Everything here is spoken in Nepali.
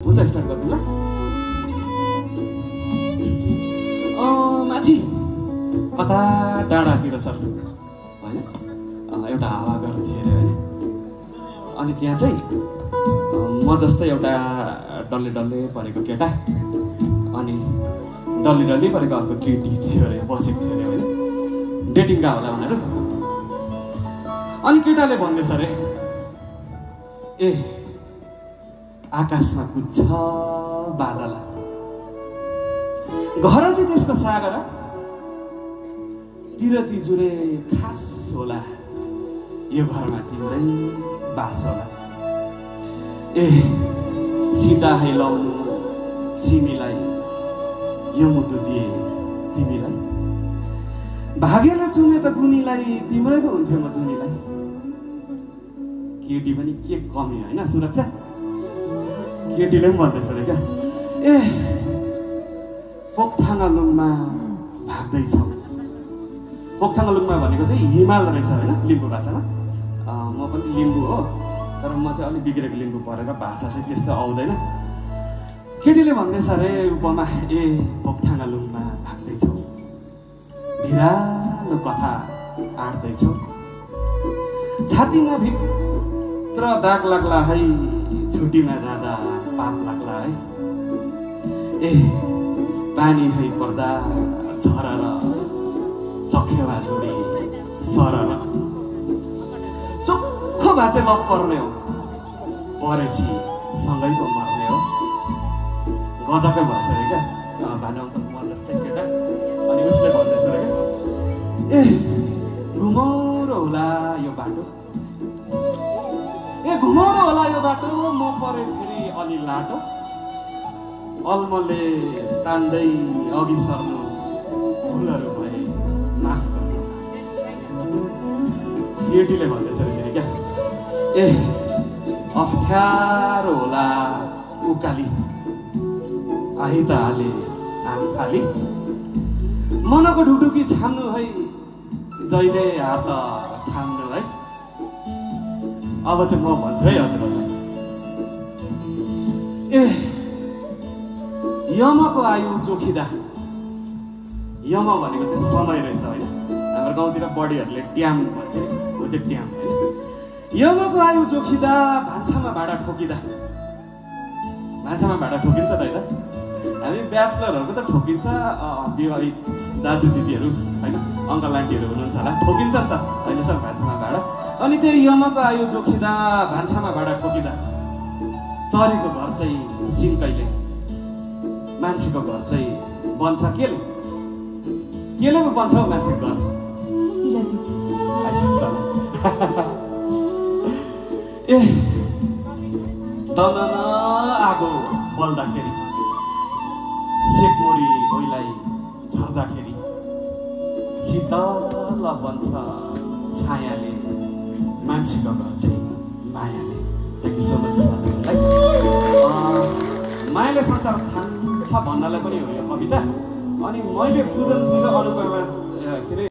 हुन्छ स्टार्ट गर्दिनु ल। माथि कता डाँडातिर छ होइन, एउटा हावाघर थियो अरे होइन। अनि त्यहाँ चाहिँ म जस्तै एउटा डल्ले डल्ले परेको केटा अनि डल्ले डल्ले परेको अर्को केटी थियो अरे, बसेको थियो अरे होइन, डेटिङका होला भनेर। अनि केटाले भन्दैछ अरे, ए आकाशमा कुद्छ बादल, घर चाहिँ त्यसको सागर, पिरती जुरे खास होला, यो घरमा तिम्रै बास होला। ए सीता है लाउनु सिमीलाई, यो मुटु दिए तिमीलाई, भाग्यले चुमे त गुनीलाई, तिम्रै पो हुन्थ्यो म जुनीलाई। केटी पनि के कमी होइन सुरक्षा, केटीले पनि भन्दैछ अरे क्या, ए पोखथाङलुङमा भाग्दैछौ। पोखथाङलुङमा भनेको चाहिँ हिमाल रहेछ होइन लिम्बू भाषामा। म पनि लिम्बू हो, तर म चाहिँ अलिक बिग्रेको लिम्बू परेर भाषा चाहिँ त्यस्तो आउँदैन। केटीले भन्दैछ अरे उपमा, ए पोखथाङलुङमा भाग्दैछौ, भिरालो कथा आँट्दैछौ, छातीमा भित्र दाग लाग्ला है, छुट्टीमा जाँदा पाप लाग्ला है। ए पानी है पर्दा झरर, चखेवा जोडी सरर, चोखो भाचे लप पर्ने हो, परेपछि सँगै पो मर्ने हो। गजबै भन्छ अरे क्या भानु अङ्कल म जस्तै केटा। अनि उसले भन्दैछ अरे क्या, ए घुमौरो होला यो बाटो, ए घुमौरो होला यो बाटो, म परे फेरि अलि लाटो, अलमले तान्दै अघि सर्नु, भुलहरू भए माफ गर्नु। केटीले भन्दैछ अरे फेरि क्या, ए अप्ठ्यारो होला उकाली, आही त हाले आम खाली, मनको ढुडुकी छाम्नु है, जहिले हात थाम्नु है। अब चाहिँ म भन्छु है हजुरहरूलाई, ए यमको आयु जोखिँदा, यम भनेको चाहिँ समय रहेछ होइन, हाम्रो गाउँतिर बडीहरूले ड्याम भन्छ हो, त्यो ड्याम होइन। यमको आयु जोखिँदा, भान्सामा भाँडा ठोकिँदा, भान्सामा भाँडा ठोकिन्छ त होइन, हामी ब्याचलरहरूको त ठोकिन्छ, विवाहित दाजु दिदीहरू होइन अङ्कल आन्टीहरू हुनुहुन्छ होला, ठोकिन्छ नि त होइन सर भान्सामा भाँडा। अनि त्यो यमको आयु जोखिँदा, भान्सामा भाँडा ठोकिँदा, चरीको घर चाहिँ सिन्कैले, मान्छेको घर चाहिँ बन्छ केले, केले पो बन्छ हौ मान्छेको घर, ए दनन आगो बल्दाखेरि, सेकमोरी ओइलाई झर्दाखेरि, शीतल बन्छ छायाले, मान्छेको घर चाहिँ मायाले। थ्याङ्क यू सो मच हजुरलाई। मायाले संसार थान्छ भन्नलाई पनि हो यो कविता। अनि मैले पूजन दिएर अनुपमा के अरे